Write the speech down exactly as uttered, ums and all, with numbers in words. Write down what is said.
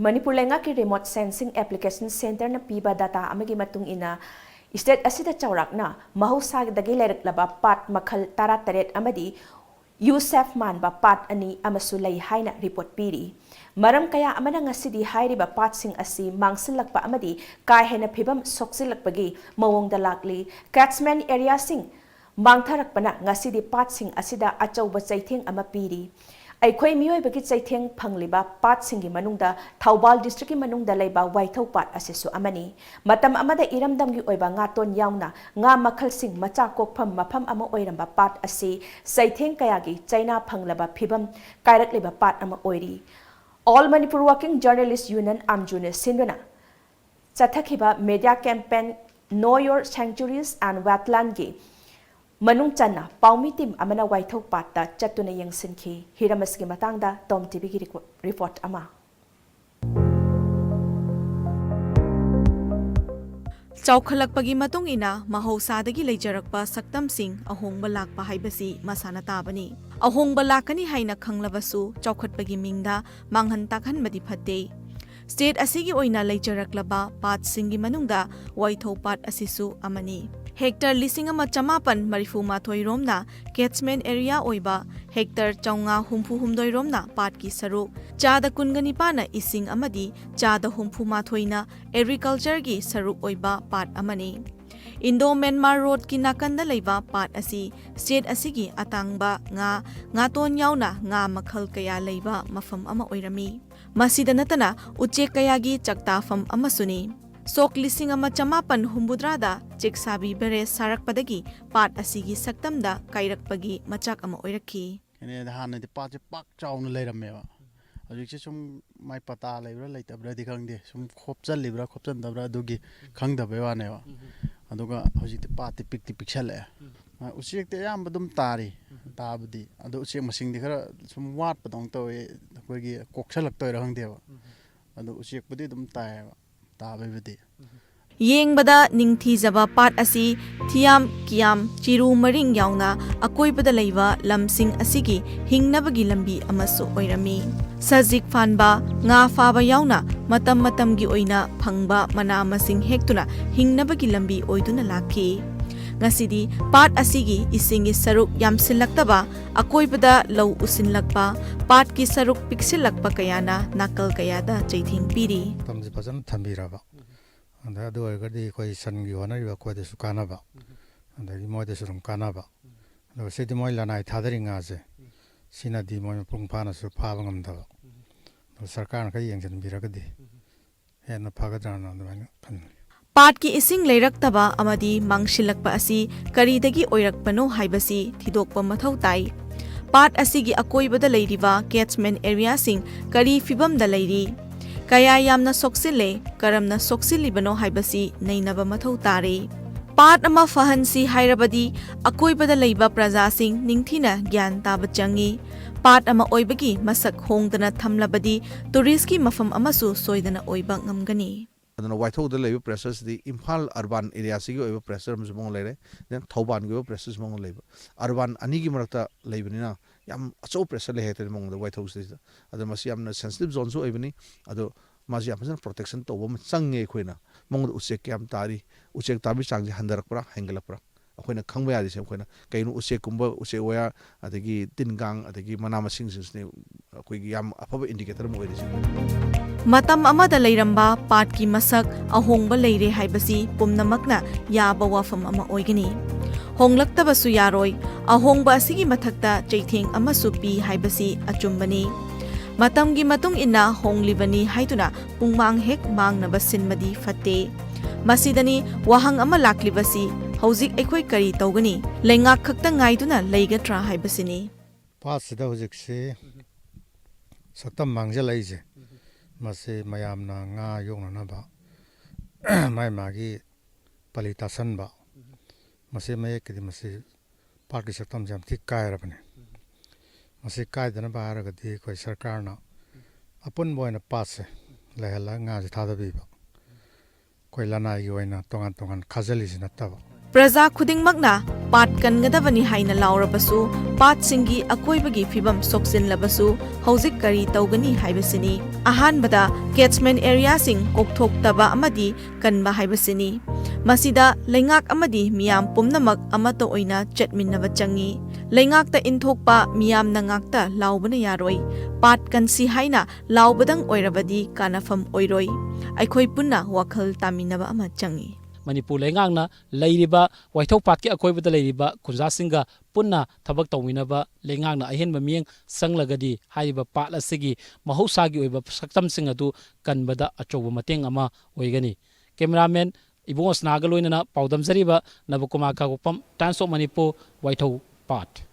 ꯃꯅꯤꯄꯨꯔ ꯂꯩꯉꯥꯛꯀꯤ Remote Sensing Application Centreꯅ ꯄꯤꯕ data ꯑꯃꯒꯤ ꯃꯇꯨꯡ ꯏꯟꯅ, state ꯑꯁꯤꯗ ꯆꯥꯎꯔꯥꯛꯅ ꯃꯍꯧꯁꯥꯗꯒꯤ ꯂꯩꯔꯛꯂꯕ ꯄꯥꯠ ꯃꯈꯜ ꯇꯔꯥꯇꯔꯦꯠ ꯑꯃꯗꯤ USAF ꯃꯥꯟꯕ ꯄꯥꯠ ꯑꯅꯤ ꯑꯃꯁꯨ ꯂꯩ ꯍꯥꯏꯅ report ꯄꯤꯔꯤ꯫ ꯃꯔꯝ ꯀꯌꯥ ꯑꯃꯅ ꯉꯁꯤꯗꯤ ꯍꯥꯏꯔꯤꯕ ꯄꯥꯠꯁꯤꯡ ꯑꯁꯤ ꯃꯥꯡꯁꯤꯜꯂꯛꯄ ꯑꯃꯗꯤ ꯀꯥ ꯍꯦꯟꯅ ꯐꯤꯕꯝ ꯁꯣꯛꯆꯤꯜꯂꯛꯄꯒꯤ ꯃꯑꯣꯡꯗ ꯂꯥꯛꯂꯤ꯫ Catchment areaꯁꯤꯡ ꯃꯥꯡꯊꯔꯛꯄꯅ ꯉꯁꯤꯗꯤ ꯄꯥꯠꯁꯤꯡ ꯑꯁꯤꯗ ꯑꯆꯧꯕ ꯆꯩꯊꯦꯡ ꯑꯃ ꯄꯤꯔꯤ꯫ ꯑꯩꯈꯣꯏ ꯃꯤꯑꯣꯏꯕꯒꯤ ꯆꯩꯊꯦꯡ ꯐꯪꯂꯤꯕ ꯄꯥꯠꯁꯤꯡꯒꯤ ꯃꯅꯨꯡꯗ ꯊꯧꯕꯥꯜ districtꯀꯤ ꯃꯅꯨꯡꯗ ꯂꯩꯕ ꯋꯥꯏꯊꯧ ꯄꯥꯠ ꯑꯁꯤꯁꯨ ꯑꯃꯅꯤ꯫ ꯃꯇꯝ ꯑꯃꯗ ꯏꯔꯝꯗꯝꯒꯤ ꯑꯣꯏꯕ ꯉꯥꯇꯣꯟ ꯌꯥꯎꯅ ꯉꯥ ꯃꯈꯜꯁꯤꯡ ꯃꯆꯥ ꯀꯣꯛꯐꯝ ꯃꯐꯝ ꯑꯃ ꯑꯣꯏꯔꯝꯕ ꯄꯥꯠ ꯑꯁꯤ ꯆꯩꯊꯦꯡ ꯀꯌꯥꯒꯤ ꯆꯩꯅꯥ ꯐꯪꯂꯕ ꯐꯤꯕꯝ ꯀꯥꯏꯔꯛꯂꯤꯕ ꯄꯥꯠ ꯑꯃ ꯑꯣꯏꯔꯤ꯫ All Manipur Working Journalist Union, ꯑꯥꯝꯖꯨꯅ ꯁꯤꯟꯗꯨꯅ ꯆꯠꯊꯈꯤꯕ media campaign Know Your Sanctuaries and Wetlandꯒꯤ ꯃꯅꯨꯡ ꯆꯟꯅ ꯄꯥꯎꯃꯤ team ꯑꯃꯅ ꯋꯥꯏꯊꯧ ꯄꯥꯠꯇ ꯆꯠꯇꯨꯅ ꯌꯦꯡꯁꯤꯟꯈꯤ꯫ ꯍꯤꯔꯝ ꯑꯁꯤꯒꯤ ꯃꯇꯥꯡꯗ ꯇꯣꯝ TVꯒꯤ ꯔꯤꯀꯣ-, report ꯑꯃ꯫ ꯆꯥꯎꯈꯠꯂꯛꯄꯒꯤ ꯃꯇꯨꯡ ꯏꯟꯅ ꯃꯍꯧꯁꯥꯗꯒꯤ ꯂꯩꯖꯔꯛꯄ ꯁꯛꯇꯝꯁꯤꯡ ꯑꯍꯣꯡꯕ ꯂꯥꯛꯄ ꯍꯥꯏꯕꯁꯤ ꯃꯁꯥꯅ ꯇꯥꯕꯅꯤ꯫ ꯑꯍꯣꯡꯕ ꯂꯥꯛꯀꯅꯤ ꯍꯥꯏꯅ ꯈꯪꯂꯕꯁꯨ, ꯆꯥꯎꯈꯠꯄꯒꯤ ꯃꯤꯡꯗ ꯃꯥꯡꯍꯟ ꯇꯥꯛꯍꯟꯕꯗꯤ ꯐꯠꯇꯦ꯫ State ꯑꯁꯤꯒꯤ ꯑꯣꯏꯅ ꯂꯩꯖꯔꯛꯂꯕ ꯄꯥꯠꯁꯤꯡꯒꯤ ꯃꯅꯨꯡꯗ ꯋꯥꯏꯊꯧ ꯄꯥꯠ ꯑꯁꯤꯁꯨ ꯑꯃꯅꯤ꯫ Hectare ꯂꯤꯁꯤꯡ ꯑꯃ ꯆꯃꯥꯄꯟ ꯃꯔꯤꯐꯨ ꯃꯥꯊꯣꯏ ꯔꯣꯝꯅ catchment area ꯑꯣꯏꯕ, hectare ꯆꯥꯝꯃꯉꯥ ꯍꯨꯝꯐꯨ ꯍꯨꯝꯗꯣꯏ ꯔꯣꯝꯅ ꯄꯥꯠꯀꯤ ꯁꯔꯨꯛ, ꯆꯥꯗ ꯀꯨꯟꯒ ꯅꯤꯄꯥꯟꯅ ꯏꯁꯤꯡ ꯑꯃꯗꯤ ꯆꯥꯗ ꯍꯨꯝꯐꯨ ꯃꯥꯊꯣꯏꯅ agricultureꯒꯤ ꯁꯔꯨꯛ ꯑꯣꯏꯕ ꯄꯥꯠ ꯑꯃꯅꯤ꯫ Indo-Myanmar roadꯀꯤ ꯅꯥꯀꯟꯗ ꯂꯩꯕ ꯄꯥꯠ ꯑꯁꯤ state ꯑꯁꯤꯒꯤ ꯑꯇꯥꯡꯕ ꯉꯥ, ꯉꯥꯇꯣꯟ ꯌꯥꯎꯅ ꯉꯥ ꯃꯈꯜ ꯀꯌꯥ ꯂꯩꯕ ꯃꯐꯝ ꯑꯃ ꯑꯣꯏꯔꯝꯃꯤ꯫ ꯃꯁꯤꯗ ꯅꯠꯇꯅ ꯎꯆꯦꯛ ꯀꯌꯥꯒꯤ ꯆꯥꯛꯇꯥꯐꯝ ꯑꯃꯁꯨꯅꯤ꯫ ꯁꯣꯛ ꯂꯤꯁꯤꯡ ꯑꯃ ꯆꯃꯥꯄꯟ ꯍꯨꯝꯐꯨꯇꯔꯥꯗ ꯆꯦꯛꯁꯥꯕꯤ barrage ꯁꯥꯔꯛꯄꯗꯒꯤ ꯄꯥꯠ ꯑꯁꯤꯒꯤ ꯁꯛꯇꯝꯗ ꯀꯥꯏꯔꯛꯄꯒꯤ ꯃꯆꯥꯛ ꯑꯃ ꯑꯣꯏꯔꯛꯈꯤ꯫ ꯑꯩꯅ ꯍꯥꯟꯅꯗꯤ ꯄꯥꯠꯁꯦ ꯄꯥꯛ ꯆꯥꯎꯅ ꯂꯩꯔꯝꯃꯦꯕ꯫ ꯍꯧꯖꯤꯛꯁꯦ ꯁꯨꯝ ꯃꯥꯏ ꯄꯇꯥ ꯂꯩꯕ꯭ꯔꯥ ꯂꯩꯇꯕ꯭ꯔꯥꯗꯤ ꯈꯪꯗꯦ, ꯁꯨꯝ ꯈꯣꯞꯆꯜꯂꯤꯕ꯭ꯔꯥ ꯈꯣꯞꯆꯟꯗꯕ꯭ꯔꯥ ꯑꯗꯨꯒꯤ ꯈꯪꯗꯕꯩ ꯋꯥꯅꯦꯕ꯫ ꯑꯗꯨꯒ ꯍꯧꯖꯤꯛꯇꯤ ꯄꯥꯠꯇꯤ ꯄꯤꯛꯇꯤ ꯄꯤꯛꯁꯜꯂꯛꯑꯦ꯫ ꯑ, ꯎꯆꯦꯛꯇꯤ ꯑꯌꯥꯝꯕ ꯑꯗꯨꯝ ꯇꯥꯔꯤ, ꯇꯥꯕꯗꯤ꯫ ꯑꯗꯣ ꯎꯆꯦꯛ ꯃꯁꯤꯡꯗꯤ ꯈꯔ ꯁꯨꯝ ꯋꯥꯠꯄꯗꯧꯅ ꯇꯧꯋꯦ, ꯑꯩꯈꯣꯏꯒꯤ ꯀꯣꯛꯁꯜꯂꯛꯇꯣꯏꯔꯥ ꯈꯪꯗꯦꯕ꯫ ꯑꯗꯣ ꯎꯆꯦꯛꯄꯨꯗꯤ ꯑꯗꯨꯝ ꯇꯥꯏꯌꯦꯕ, ꯇꯥꯕꯩꯕꯨꯗꯤ꯫ ꯌꯦꯡꯕꯗ ꯅꯤꯡꯊꯤꯖꯕ ꯄꯥꯠ ꯑꯁꯤ ꯊꯤꯌꯥꯝ, ꯀꯤꯌꯥꯝ, ꯆꯤꯔꯨ ꯃꯔꯤꯡ ꯌꯥꯎꯅ ꯑꯀꯣꯏꯕꯗ ꯂꯩꯕ ꯂꯝꯁꯤꯡ ꯑꯁꯤꯒꯤ ꯍꯤꯡꯅꯕꯒꯤ ꯂꯝꯕꯤ ꯑꯃꯁꯨ ꯑꯣꯏꯔꯝꯃꯤ꯫ ꯁꯖꯤꯛ ꯐꯥꯟꯕ, ꯉꯥ ꯐꯥꯕ ꯌꯥꯎꯅ ꯃꯇꯝ ꯃꯇꯝꯒꯤ ꯑꯣꯏꯅ ꯐꯪꯕ ꯃꯅꯥ ꯃꯁꯤꯡ ꯍꯦꯛꯇꯨꯅ ꯍꯤꯡꯅꯕꯒꯤ ꯂꯝꯕꯤ ꯑꯣꯏꯗꯨꯅ ꯂꯥꯛꯈꯤ꯫ ꯉꯁꯤꯗꯤ ꯄꯥꯠ ꯑꯁꯤꯒꯤ ꯏꯁꯤꯡꯒꯤ ꯁꯔꯨꯛ ꯌꯥꯝꯁꯤꯜꯂꯛꯇꯕ, ꯑꯀꯣꯏꯕꯗ ꯂꯧ ꯎꯁꯤꯟꯂꯛꯄ, ꯄꯥꯠꯀꯤ ꯁꯔꯨꯛ ꯄꯤꯛꯁꯤꯜꯂꯛꯄ ꯀꯌꯥꯅ ꯅꯥꯀꯜ ꯀꯌꯥꯗ ꯆꯩꯊꯦꯡ ꯄꯤꯔꯤ꯫ ꯃꯇꯝꯁꯦ ꯐꯖꯅ ꯊꯝꯕꯤꯔꯕ, ꯑꯗ ꯑꯗꯨ ꯑꯣꯏꯔꯒꯗꯤ ꯑꯩꯈꯣꯏ ꯁꯟꯒꯤ ꯍꯣꯠꯅꯔꯤꯕ ꯑꯩꯈꯣꯏꯗꯁꯨ ꯀꯥꯟꯅꯕ, ꯑꯗꯒꯤ ꯃꯣꯏꯗꯁꯨ ꯑꯗꯨꯝ ꯀꯥꯟꯅꯕ꯫ ꯑꯗꯨꯒ ꯁꯤꯗꯤ ꯃꯣꯏ ꯂꯅꯥꯏ ꯊꯥꯗꯔꯤ ꯉꯥꯁꯦ, ꯁꯤꯅꯗꯤ ꯃꯣꯏ ꯃꯄꯨꯡ ꯐꯥꯅꯁꯨ ꯐꯥꯕ ꯉꯝꯗꯕ꯫ ꯑꯗꯨ ꯁꯔꯀꯥꯔꯅ ꯈꯔ ꯌꯦꯡꯁꯤꯟꯕꯤꯔꯒꯗꯤ ꯍꯦꯟꯅ ꯐꯒꯗ꯭ꯔꯥꯅ ꯑꯗꯨꯃꯥꯏꯅ ꯈꯟꯂꯤ꯫ ꯄꯥꯠꯀꯤ ꯏꯁꯤꯡ ꯂꯩꯔꯛꯇꯕ ꯑꯃꯗꯤ ꯃꯥꯡꯁꯤꯜꯂꯛꯄ ꯑꯁꯤ ꯀꯔꯤꯗꯒꯤ ꯑꯣꯏꯔꯛꯄꯅꯣ ꯍꯥꯏꯕꯁꯤ ꯊꯤꯗꯣꯛꯄ ꯃꯊꯧ ꯇꯥꯏ꯫ ꯄꯥꯠ ꯑꯁꯤꯒꯤ ꯑꯀꯣꯏꯕꯗ ꯂꯩꯔꯤꯕ catchment areaꯁꯤꯡ ꯀꯔꯤ ꯐꯤꯚꯝꯗ ꯂꯩꯔꯤ? ꯀꯌꯥ ꯌꯥꯝꯅ ꯁꯣꯛꯆꯤꯜꯂꯦ? ꯀꯔꯝꯅ ꯁꯣꯛꯆꯤꯜꯂꯤꯕꯅꯣ ꯍꯥꯏꯕꯁꯤ ꯅꯩꯅꯕ ꯃꯊꯧ ꯇꯥꯔꯦ꯫ ꯄꯥꯠ ꯑꯃ ꯐꯍꯟꯁꯤ ꯍꯥꯏꯔꯕꯗꯤ ꯑꯀꯣꯏꯕꯗ ꯂꯩꯕ ꯄ꯭ꯔꯖꯥꯁꯤꯡ ꯅꯤꯡꯊꯤꯅ ꯒ꯭ꯌꯥꯟ ꯇꯥꯕ ꯆꯪꯏ꯫ ꯄꯥꯠ ꯑꯃ ꯑꯣꯏꯕꯒꯤ ꯃꯁꯛ ꯍꯣꯡꯗꯅ ꯊꯝꯂꯕꯗꯤ touristꯀꯤ ꯃꯐꯝ ꯑꯃꯁꯨ ꯁꯣꯏꯗꯅ ꯑꯣꯏꯕ ꯉꯝꯒꯅꯤ꯫ ꯑꯗꯨꯅ ꯋꯥꯏꯊꯧꯗ ꯂꯩꯕ pressureꯁꯤꯗꯤ ꯏꯝꯐꯥꯜ urban areaꯁꯤꯒꯤ ꯑꯣꯏꯕ pressure ꯑꯃꯁꯨ ꯃꯉꯣꯟ ꯂꯩꯔꯦ, then ꯊꯧꯕꯥꯜꯒꯤ ꯑꯣꯏꯕ pressureꯁꯨ ꯃꯉꯣꯟ ꯂꯩꯕ꯫ Urban ꯑꯅꯤꯒꯤ ꯃꯔꯛꯇ ꯂꯩꯕꯅꯤꯅ ꯌꯥꯝ ꯑꯆꯧꯕ pressure ꯂꯩ ꯍꯥꯏꯇꯥꯔꯦ ꯃꯉꯣꯟꯗ ꯋꯥꯏꯊꯧꯁꯤꯗꯩꯁꯤꯗ꯫ ꯑꯗꯣ ꯃꯁꯤ ꯌꯥꯝꯅ sensitive zoneꯁꯨ ꯑꯣꯏꯕꯅꯤ꯫ ꯑꯗꯣ ꯃꯥꯁꯤ ꯌꯥꯝ ꯐꯖꯅ protection ꯇꯧꯕ ꯑꯃ ꯆꯪꯉꯦ ꯑꯩꯈꯣꯏꯅ꯫ ꯃꯉꯣꯟꯗ ꯎꯆꯦꯛ ꯀꯌꯥꯝ ꯇꯥꯔꯤ, ꯎꯆꯦꯛ ꯇꯥꯕꯒꯤ ꯆꯥꯡꯁꯤ ꯍꯟꯊꯔꯛꯄ꯭ꯔꯥ ꯍꯦꯟꯒꯠꯂꯛꯄ꯭ꯔꯥ, ꯑꯩꯈꯣꯏꯅ ꯈꯪꯕ ꯌꯥꯔꯤꯁꯦ ꯑꯩꯈꯣꯏꯅ ꯀꯩꯅꯣ ꯎꯆꯦꯛꯀꯨꯝꯕ, ꯎꯆꯦꯛ ꯋꯥꯌꯥ, ꯑꯗꯒꯤ ꯇꯤꯟ ꯀꯥꯡ, ꯑꯗꯒꯤ ꯃꯅꯥ ꯃꯁꯤꯡꯁꯤꯡꯁꯤꯅꯤ ꯑꯩꯈꯣꯏꯒꯤ ꯌꯥꯝ ꯑꯐꯕ indicator ꯑꯃ ꯑꯣꯏꯔꯤꯁꯦ꯫ ꯃꯇꯝ ꯑꯃꯗ ꯂꯩꯔꯝꯕ ꯄꯥꯠꯀꯤ ꯃꯁꯛ ꯑꯍꯣꯡꯕ ꯂꯩꯔꯦ ꯍꯥꯏꯕꯁꯤ ꯄꯨꯝꯅꯃꯛꯅ ꯌꯥꯕ ꯋꯥꯐꯝ ꯑꯃ ꯑꯣꯏꯒꯅꯤ꯫ ꯍꯣꯡꯂꯛꯇꯕꯁꯨ ꯌꯥꯔꯣꯏ꯫ ꯑꯍꯣꯡꯕ ꯑꯁꯤꯒꯤ ꯃꯊꯛꯇ ꯆꯩꯊꯦꯡ ꯑꯃꯁꯨ ꯄꯤ ꯍꯥꯏꯕꯁꯤ ꯑꯆꯨꯝꯕꯅꯤ꯫ ꯃꯇꯝꯒꯤ ꯃꯇꯨꯡ ꯏꯟꯅ ꯍꯣꯡꯂꯤꯕꯅꯤ ꯍꯥꯏꯗꯨꯅ ꯄꯨꯡꯃꯥꯡ ꯍꯦꯛ ꯃꯥꯡꯅꯕ ꯁꯤꯟꯕꯗꯤ ꯐꯠꯇꯦ꯫ ꯃꯁꯤꯗꯅꯤ ꯋꯥꯍꯪ ꯑꯃ ꯂꯥꯛꯂꯤꯕꯁꯤ, ꯍꯧꯖꯤꯛ ꯑꯩꯈꯣꯏ ꯀꯔꯤ ꯇꯧꯒꯅꯤ? ꯂꯩꯉꯥꯛ ꯈꯛꯇ ꯉꯥꯏꯗꯨꯅ ꯂꯩꯒꯗ꯭ꯔꯥ ꯍꯥꯏꯕꯁꯤꯅꯤ꯫ ꯄꯥꯠꯁꯤꯗ ꯍꯧꯖꯤꯛꯁꯤ ꯁꯛꯇꯝ ꯃꯥꯡꯁꯤꯜꯂꯛꯏꯁꯦ, ꯃꯁꯤ ꯃꯌꯥꯝꯅ ꯉꯥ ꯌꯣꯛꯅꯅꯕ ꯃꯥꯏ ꯃꯥꯒꯤ ꯄꯂꯤ ꯇꯥꯁꯟꯕ, ꯃꯁꯤ ꯃꯌꯦꯛꯀꯤꯗꯤ ꯃꯁꯤ ꯄꯥꯠꯀꯤ ꯁꯛꯇꯝꯁꯦ ꯌꯥꯝ ꯊꯤ ꯀꯥꯏꯔꯕꯅꯤ꯫ ꯃꯁꯤ ꯀꯥꯏꯗꯅꯕ ꯍꯥꯏꯔꯒꯗꯤ ꯑꯩꯈꯣꯏ ꯁꯔꯀꯥꯔꯅ ꯑꯄꯨꯟꯕ ꯑꯣꯏꯅ ꯄꯥꯠꯁꯦ ꯂꯩꯍꯜꯂꯒ ꯉꯥꯁꯦ ꯊꯥꯗꯕꯤꯕ꯫ ꯑꯩꯈꯣꯏ ꯂꯅꯥꯏꯒꯤ ꯑꯣꯏꯅ ꯇꯣꯉꯥꯟ ꯇꯣꯉꯥꯟ ꯈꯥꯖꯤꯜꯂꯤꯁꯤ ꯅꯠꯇꯕ꯫ ꯄ꯭ꯔꯖꯥ ꯈꯨꯗꯤꯡꯃꯛꯅ ꯄꯥꯠ ꯀꯟꯒꯗꯕꯅꯤ ꯍꯥꯏꯅ ꯂꯥꯎꯔꯕꯁꯨ, ꯄꯥꯠꯁꯤꯡꯒꯤ ꯑꯀꯣꯏꯕꯒꯤ ꯐꯤꯕꯝ ꯁꯣꯛꯆꯤꯜꯂꯕꯁꯨ ꯍꯧꯖꯤꯛ ꯀꯔꯤ ꯇꯧꯒꯅꯤ ꯍꯥꯏꯕꯁꯤꯅꯤ꯫ ꯑꯍꯥꯟꯕꯗ catchment areaꯁꯤꯡ ꯀꯣꯛꯊꯣꯛꯇꯕ ꯑꯃꯗꯤ ꯀꯟꯕ ꯍꯥꯏꯕꯁꯤꯅꯤ꯫ ꯃꯁꯤꯗ ꯂꯩꯉꯥꯛ ꯑꯃꯗꯤ ꯃꯤꯌꯥꯝ ꯄꯨꯝꯅꯃꯛ ꯑꯃꯠꯇ ꯑꯣꯏꯅ ꯆꯠꯃꯤꯟꯅꯕ ꯆꯪꯏ꯫ ꯂꯩꯉꯥꯛꯇ ꯏꯟꯊꯣꯛꯄ ꯃꯤꯌꯥꯝꯅ ꯉꯥꯛꯇ ꯂꯥꯎꯕꯅ ꯌꯥꯔꯣꯏ꯫ ꯄꯥꯠ ꯀꯟꯁꯤ ꯍꯥꯏꯅ ꯂꯥꯎꯕꯗꯪ ꯑꯣꯏꯔꯕꯗꯤ ꯀꯥꯟꯅꯐꯝ ꯑꯣꯏꯔꯣꯏ꯫ ꯑꯩꯈꯣꯏ ꯄꯨꯟꯅ ꯋꯥꯈꯜ ꯇꯥꯃꯤꯟꯅꯕ ꯑꯃ ꯆꯪꯏ꯫ ꯃꯅꯤꯄꯨꯔ ꯂꯩꯉꯥꯛꯅ ꯂꯩꯔꯤꯕ ꯋꯥꯏꯊꯧ ꯄꯥꯠꯀꯤ ꯑꯀꯣꯏꯕꯗ ꯂꯩꯔꯤꯕ ꯈꯨꯟꯖꯥꯁꯤꯡꯒ ꯄꯨꯟꯅ ꯊꯕꯛ ꯇꯧꯃꯤꯟꯅꯕ ꯂꯩꯉꯥꯛꯅ ꯑꯍꯦꯟꯕ ꯃꯤꯠꯌꯦꯡ ꯆꯪꯂꯒꯗꯤ ꯍꯥꯏꯔꯤꯕ ꯄꯥꯠ ꯑꯁꯤꯒꯤ ꯃꯍꯧꯁꯥꯒꯤ ꯑꯣꯏꯕ ꯁꯛꯇꯝꯁꯤꯡ ꯑꯗꯨ ꯀꯟꯕꯗ ꯑꯆꯧꯕ ꯃꯇꯦꯡ ꯑꯃ ꯑꯣꯏꯒꯅꯤ꯫ ꯀꯦꯃꯦꯔꯥꯃꯦꯟ ꯏꯕꯨꯡꯉꯣ ꯁꯅꯥꯒ ꯂꯣꯏꯅꯅ ꯄꯥꯎꯗꯝꯖꯔꯤꯕ ꯅꯕꯀꯨꯃꯥꯔ ꯈꯥꯉꯕꯣꯛꯐꯝ, Times of Manipur, ꯋꯥꯏꯊꯧ ꯄꯥꯠ꯫